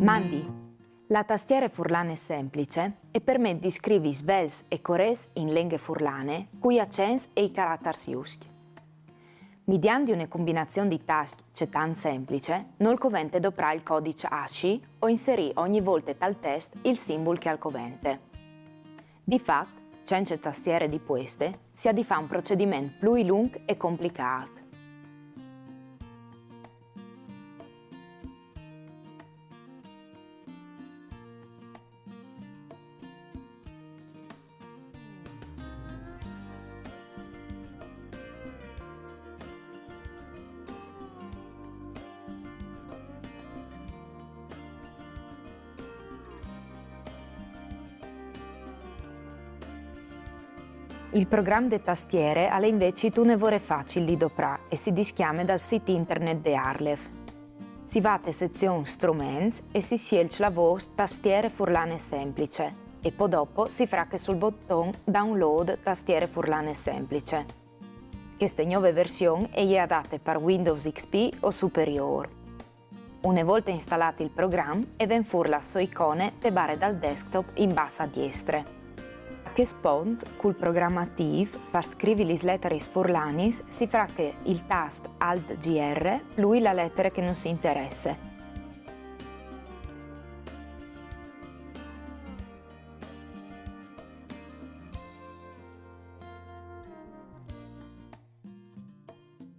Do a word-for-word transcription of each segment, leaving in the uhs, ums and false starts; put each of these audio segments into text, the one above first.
Mandi! La tastiere furlane semplice e permet di scrivi svelts e corêts in lenghe furlane, cui acents e i caratars juscj. Midiant di une combinazion di tascj cetant semplice, nol covente doprâ il codiç ASCII o inserî ogni volte tal test il simbul che al covente. Di fat, cence tastiere di pueste, si à di fâ un procediment plui lunc e complicât. Il program de tastiere al è invezit une vore facil di doprâ e si discjame dal sît internet de ARLeF. Si va te sezion Struments e si sielç la vôs Tastiere furlane semplice e po dopo si frache sul boton Download tastiere furlane semplice. Cheste gnove version e je adate par Windows X P o superiôr. Une volte instalât il program, e ven fûr la sô icone te bare dal desktop in bas a diestre. A chest pont, cul program atîf, par scrivi lis letaris furlanis, si frache il tast Alt G R plui la letere che nus interesse.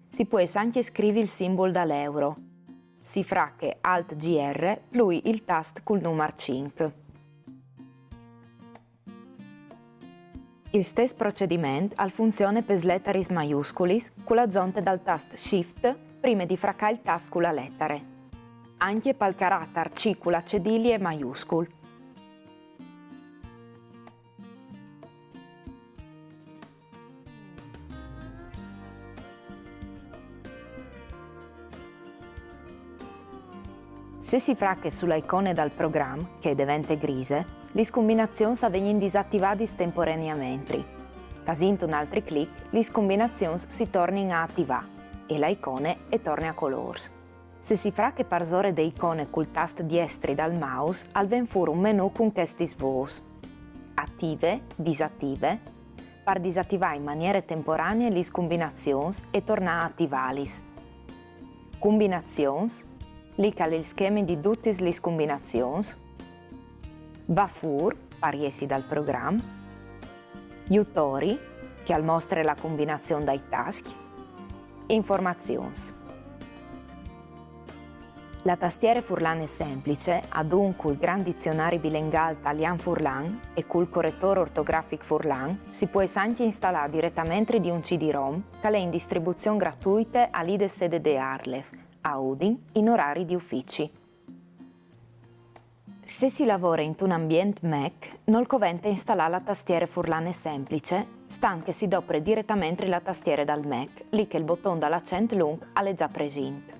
Si pues ancje scrivi il simbul dal euro. Si frache Alt G R plui il tast cul numar cinc. Il stes procediment al funzione pes letaris maiusculis cu la zonte dal tast Shift prime di fracâ il tast cu la letare. Ancje pal caratar C cu la cedilie maiuscul. Se si frache su la icone dal program, che e devente grise, lis combinazions a vegnin disativadis temporaneamentri. Fasint un altri clic, lis combinazions si tornin a ativâ e la icone e torne a colôrs. Se si frache parsore de icone cul tast diestri dal mouse, al ven fûr un menù cun chestis vôs: ative, disative, par disativâ in maniere temporanee lis combinazions e tornâ a ativâlis. Combinazions, li che al è il schemi di dutis lis combinazions. Va fûr, par jessi dal program. Jutori, che al mostre la combinazion dai tascj. Informazions. La tastiere furlane semplice, adun cul Grant Dizionari Bilengâl Talian-Furlan e cul Corretôr Ortografic Furlan, si pues ancje instalâ diretementri di un C D-ROM che al è in distribuzion gratuite a li de sede de ARLeF, a Udin, in orari di ufici. Se si lavore intun ambient Mac, nol covente instalâ la tastiere furlane semplice, stant che si dopre diretementri la tastiere dal Mac, li che il boton dal acent lunc al è za presint.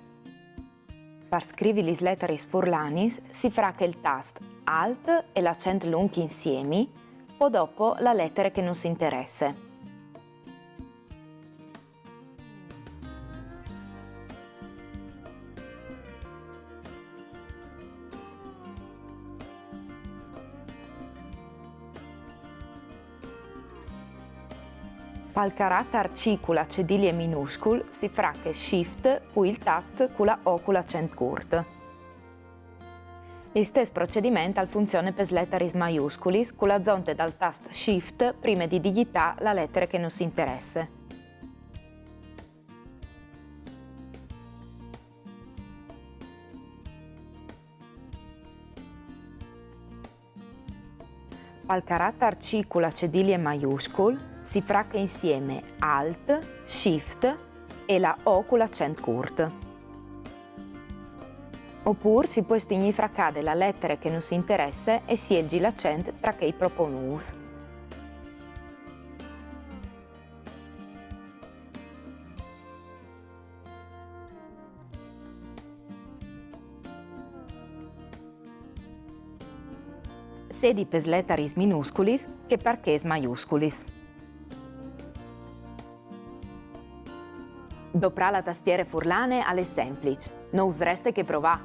Par scrivi lis letaris furlanis si frache il tast Alt e l'acent lunc insiemi, po dopo la letere che nus interesse. Pal caratar C cu la cedilie minuscul si frache Shift plui il tast cu la O cu l'acent curt. Il stes procediment al funzione pes letaris maiusculis cu la zonte dal tast Shift prime di digitâ la letere che nus interesse. Pal caratar C cu la cedilie maiuscul si frache insieme Alt, Shift e la O cu l'acent curt. Opûr si pues tignî fracade la letere che nus interesse e sielzi l'acent tra chei proponûts. Sedi pes letaris minusculis che par chês maiusculis. Doprâ la tastiere furlane al è sempliç, no us reste che provâ!